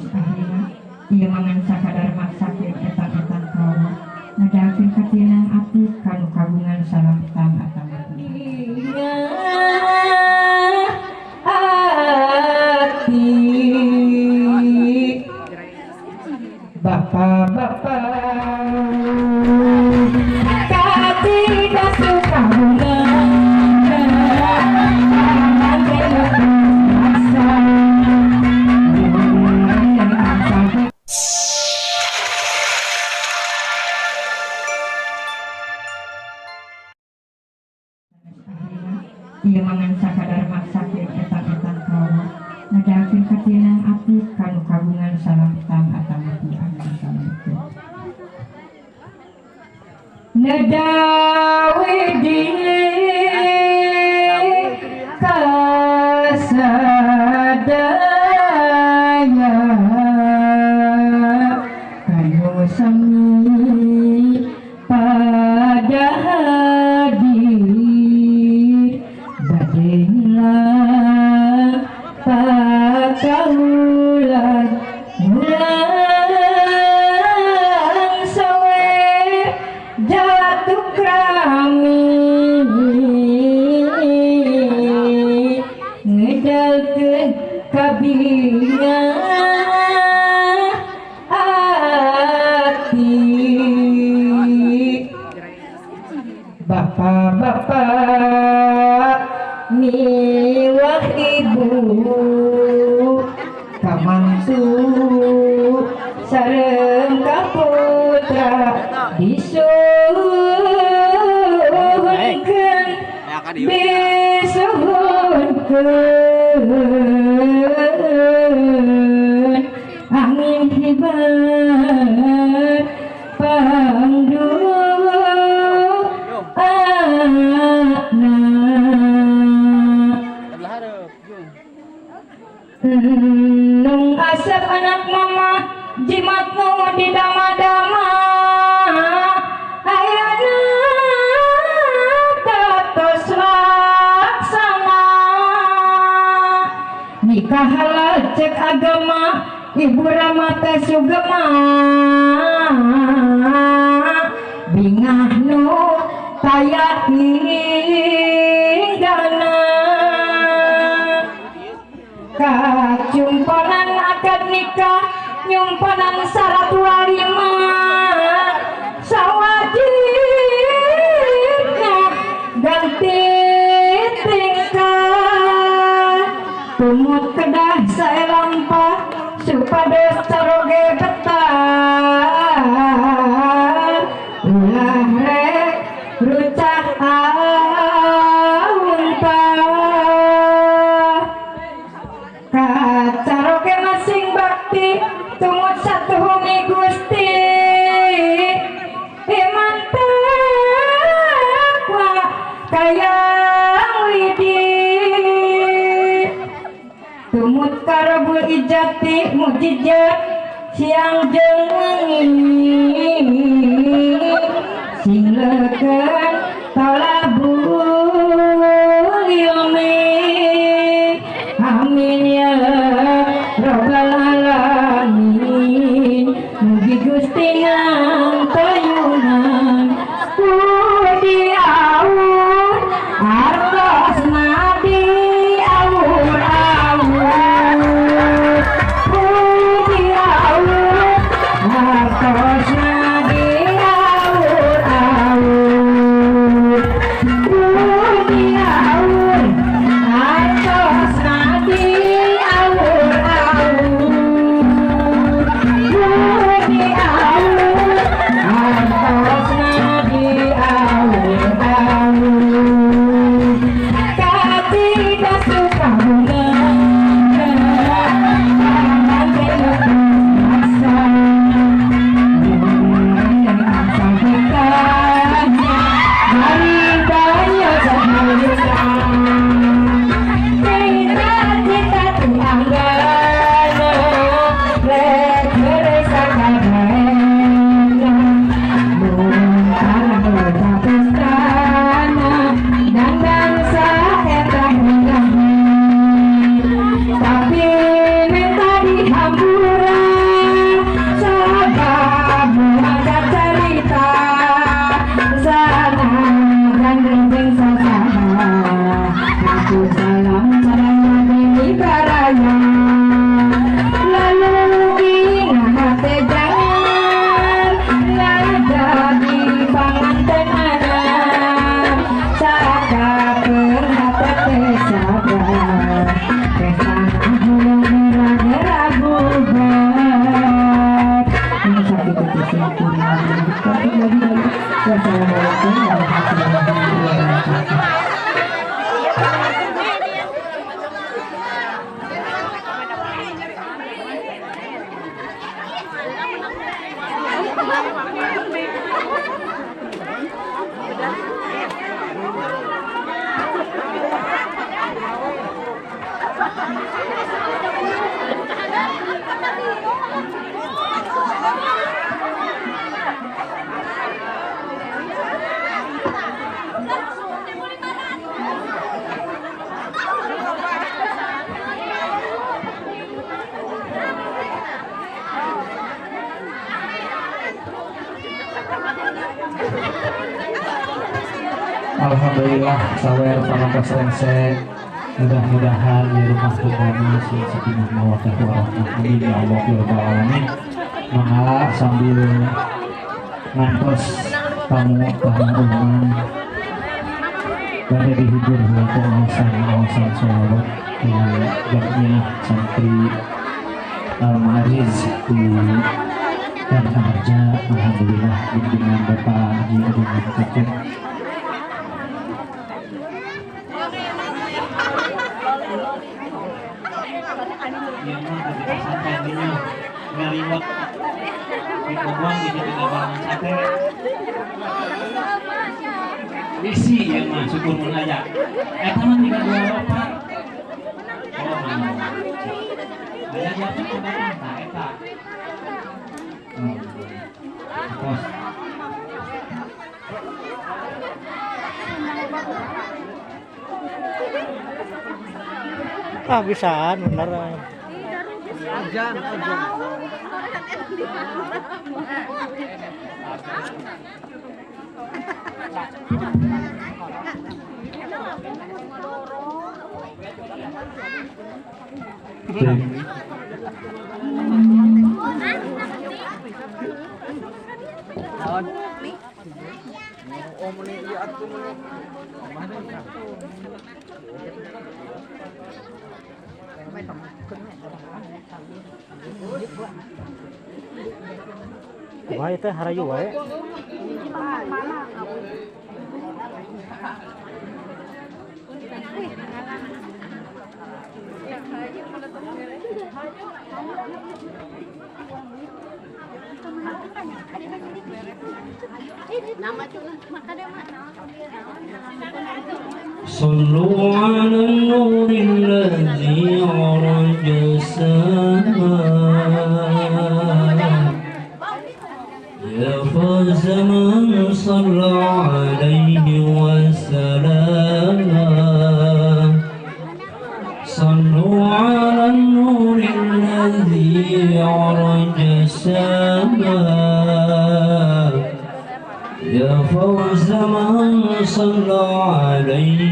Sanes ahlina ieu mangan sakadar maksakeun etang-etang kaula ngadakeun katinang ati kanu kagungan salametan atawa ati bapak-bapak katidak suka bunga. Ieu mangan sakadar maksakeun etang-etang kaula ngadakeun katinang ati kanu kagungan salametan atawa anu Nadawi di kasadaya kanu sami pada hadir badenglah pakaulan mulang sawe jatuh krami ngedalkeun kabinga ati bapak-bapak miwah ibu kamangsu sareng kaputra disuhunkeun bisuhunkeun angin hibar pangdu ana nung asep anak mama jimat nu di dama-dama ayana tatos laksana nikah halal cek agama ibu rama teh sugema bingah nu taya hinggana kacumpanan akad nikah nyumpanan syarat walimah sawajibna ganti tingkah tumut kedah saelampah supados caroge betah ulah rek rucah auntah kacaroge masing bakti tumut satu humi Gusti iman takwa kayang widi tumut karabul ijati mujizat siang jeung wengi sing leukeun tolabul ilmi amin ya rabbal alamin mugi Gusti ngantayunan ku diaur artosna diaur-aur ku diaur artosna diaur-aur ku diaur artosna diaur-aur ku diaur Alhamdulillah sawer parantos rengse. Mudah-mudahan di rumah tunggu sing sakinah mawaddah warahmah. Amin ya Allah ya rabbal alamin. Mangga sambil ngantos tamu tamu undangan bade dihibur ku awasan sholawat di jamiah santri Al-Ma'ariz di Harja. Alhamdulillah bimbingan Bapak Haji Agung Cecep. Bisi ya mah syukur mun aya. Eta mah 3 2 4. Oh, aya siapa datang tah eta. Pos. Ah, bisaan bener. Ajan, ajan. Wae teh harayu wae. صلوا على النور الذي عرج السماء يا فوز من صلى عليه وسلم. صلوا على النور الذي عرج السماء يا فوز من صلى عليه